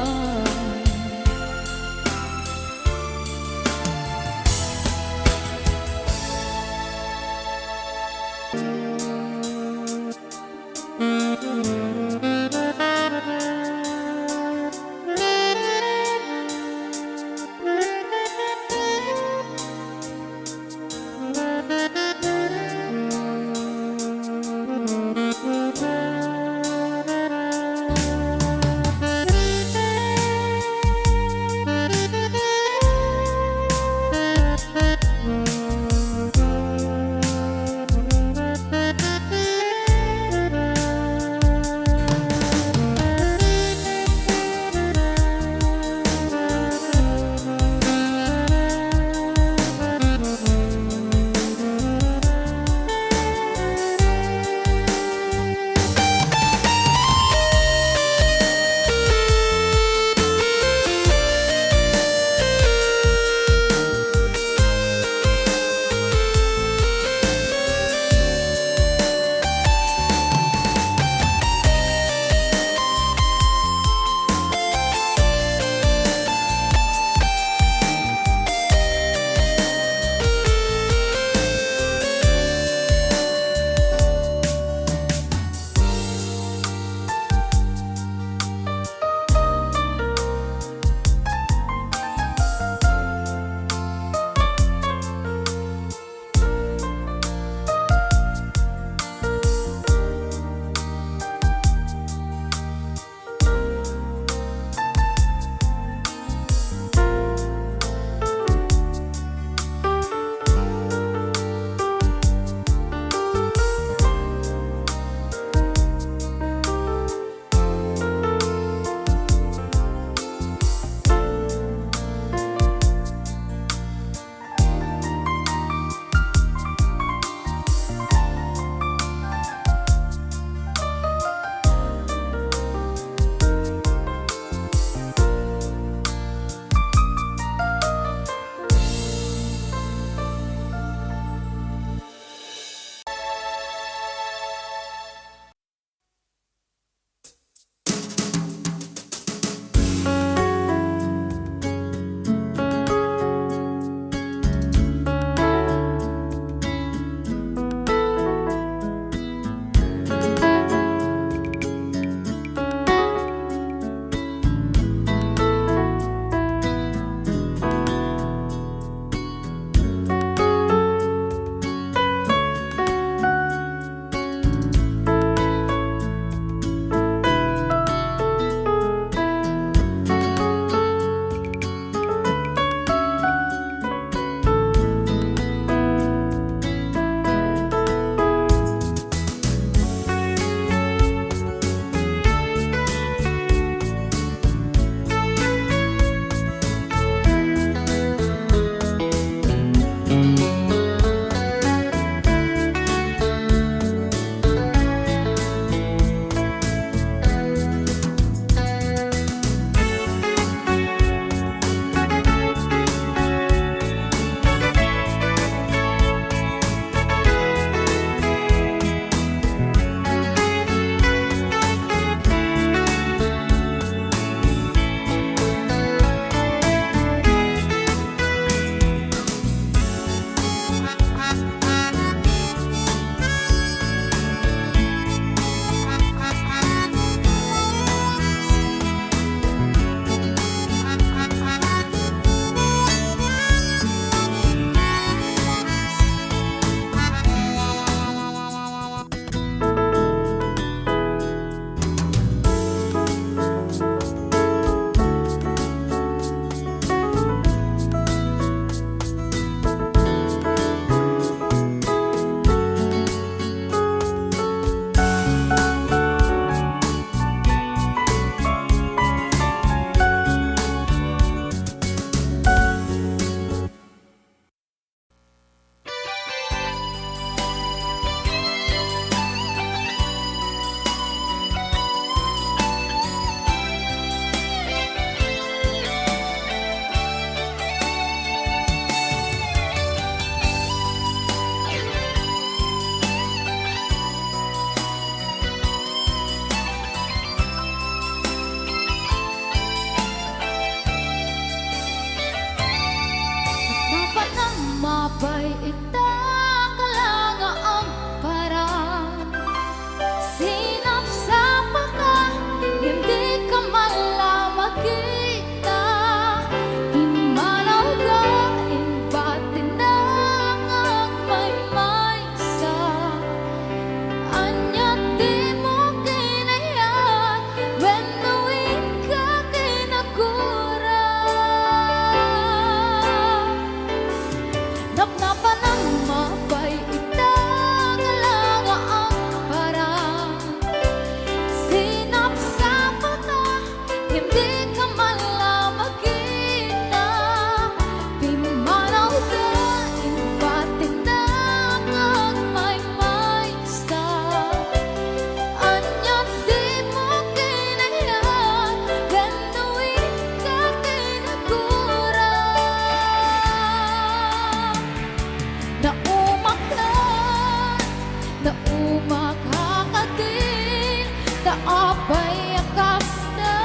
Apay a kasta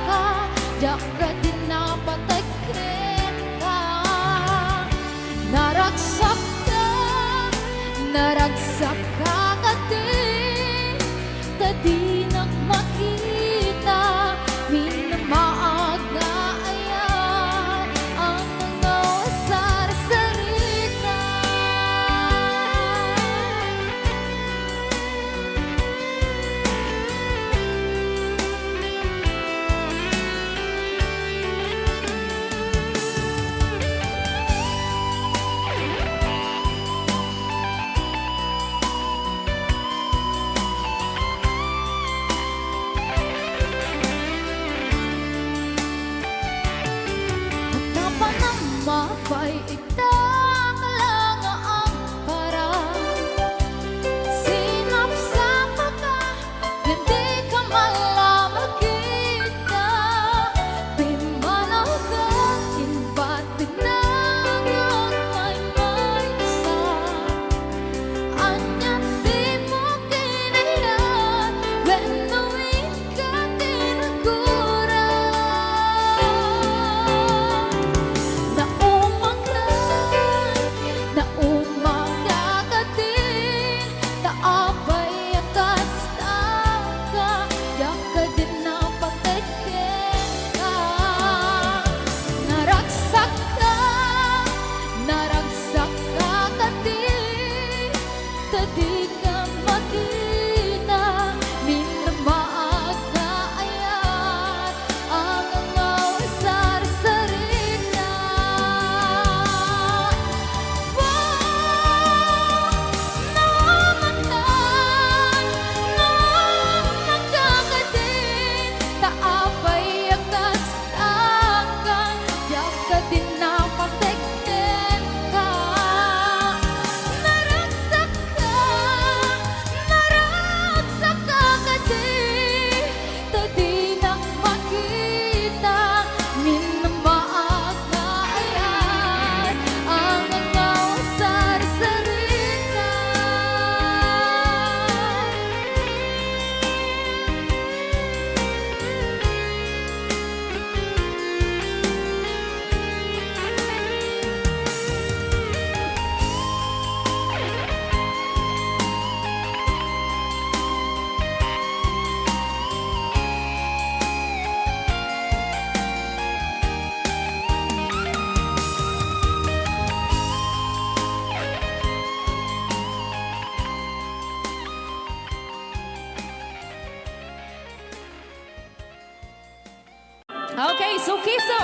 ka, diak kadi napateg kenka. Naragsakka, naragsakka kadi, ta dinak makita, minamaag nga ayat, ang mga sarsarita. At napanamapay Dakalan nga agparang sinapsapaka, ngem dika man la makita. Pimmanawka, imbat binagak maymaysa. Ania dimo kinayat wenno inka tinagura? Naumaka, naumaka kadi, ta apay a kasta ka, diak kadi napateg kenka. Naragsakka, naragsakka kadi, ta dika makita, minamaag nga ayat, ang angaw sarsarita. Wow! Naamatan, naamatan ka kadi, ta apay a kas- Angkan, diak kadi napateg kenka. Naragsakka, naragsakka kadi, ta dinak makita, minamaag nga ayat, ang angaw sarsarita. Okay, sukiso.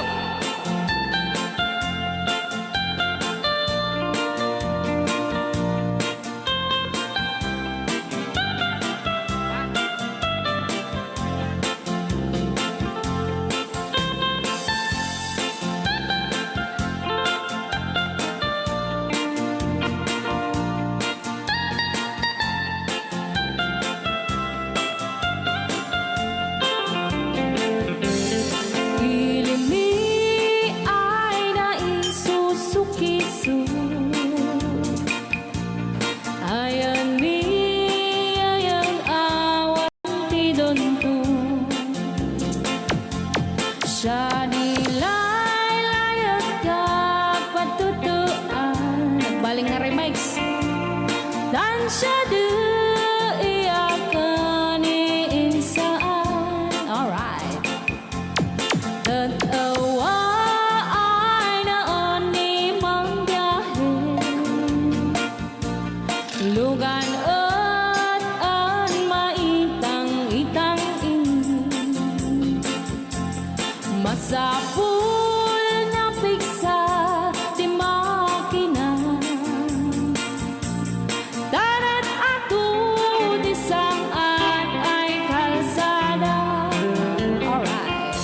Ilimmi ay naisusukiso. Ayanmi, ayan awan ti dunto. Siak ni laylayek a patutuan. Nagbaling nga remix. Tan siak di iyakan ni insaan. Alright. Ket awa ay naan ni mangbiahe. Lugan et an maitang-itang ini. Masapul nga pigsa ti makina. Tarat ato ti sang-at ay kalsada. Alright.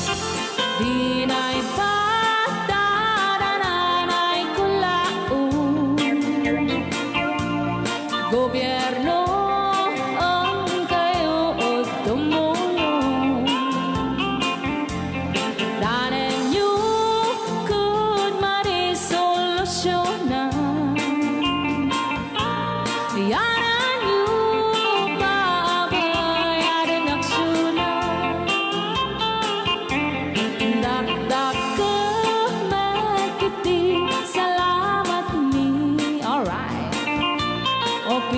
Dinay patadanan ay kulaon. Gobierno, kayo tumulong. Danenyo ket marisolusyona. Yananyo paabayaden aksyon.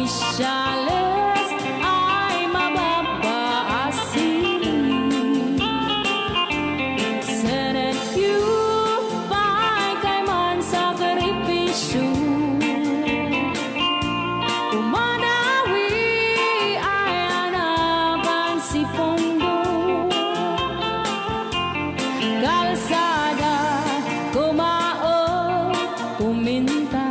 Siales ay mababa a sili. Senet yu pay kayman sakripisyo. Umadawi ay anaban si Pondo. Kalsada, kumaon, kuminta.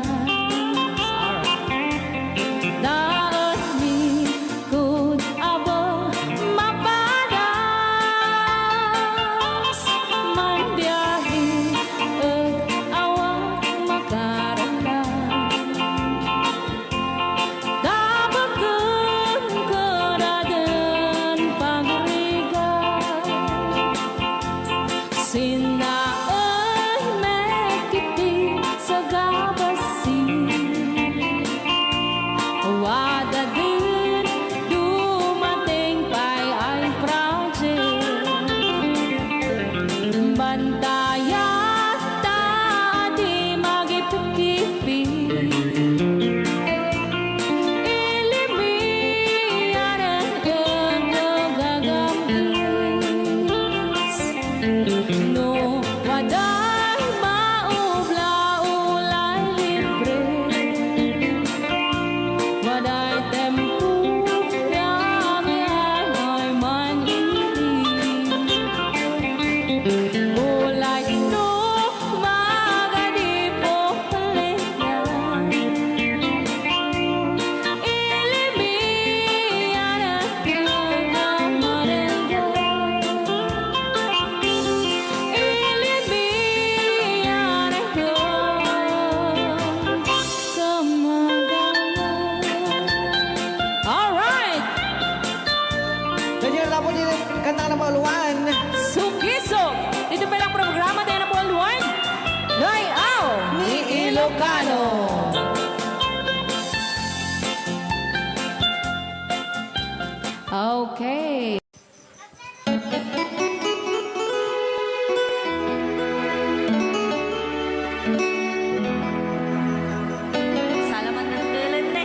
Daot mi kud abo mapadas, manbiahe et awan makararag. Tabaken kadaden pagrigat. Sinaen met iti sagabasi. Wadaden dumateng pay ay project. Bantayat ta adi magipikipi. Ilimianen ket gagam-is. No waday maubla, ulay libre. Waday tempo, yami ay man ini. Ulay no magadi po Alright! Kanya na po din kanta na pauluan. Sukisok! Dito pa lang programa tayo na pauluan. Layaw ni Ilocano. Okay. Salamat ng tulad na.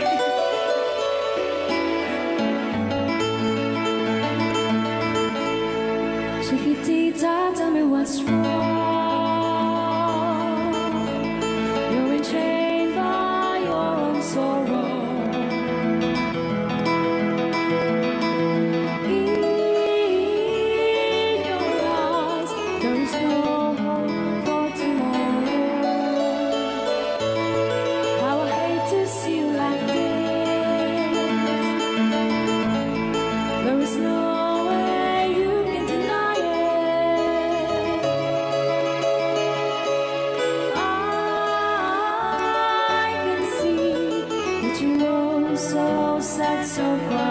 Chiquitita, tell me what's wrong. You're enchained by your own sorrow. In your eyes, there is no hope for tomorrow. How I hate to see you like this. There is no way you can deny it. I can see that you know so sad, so bright.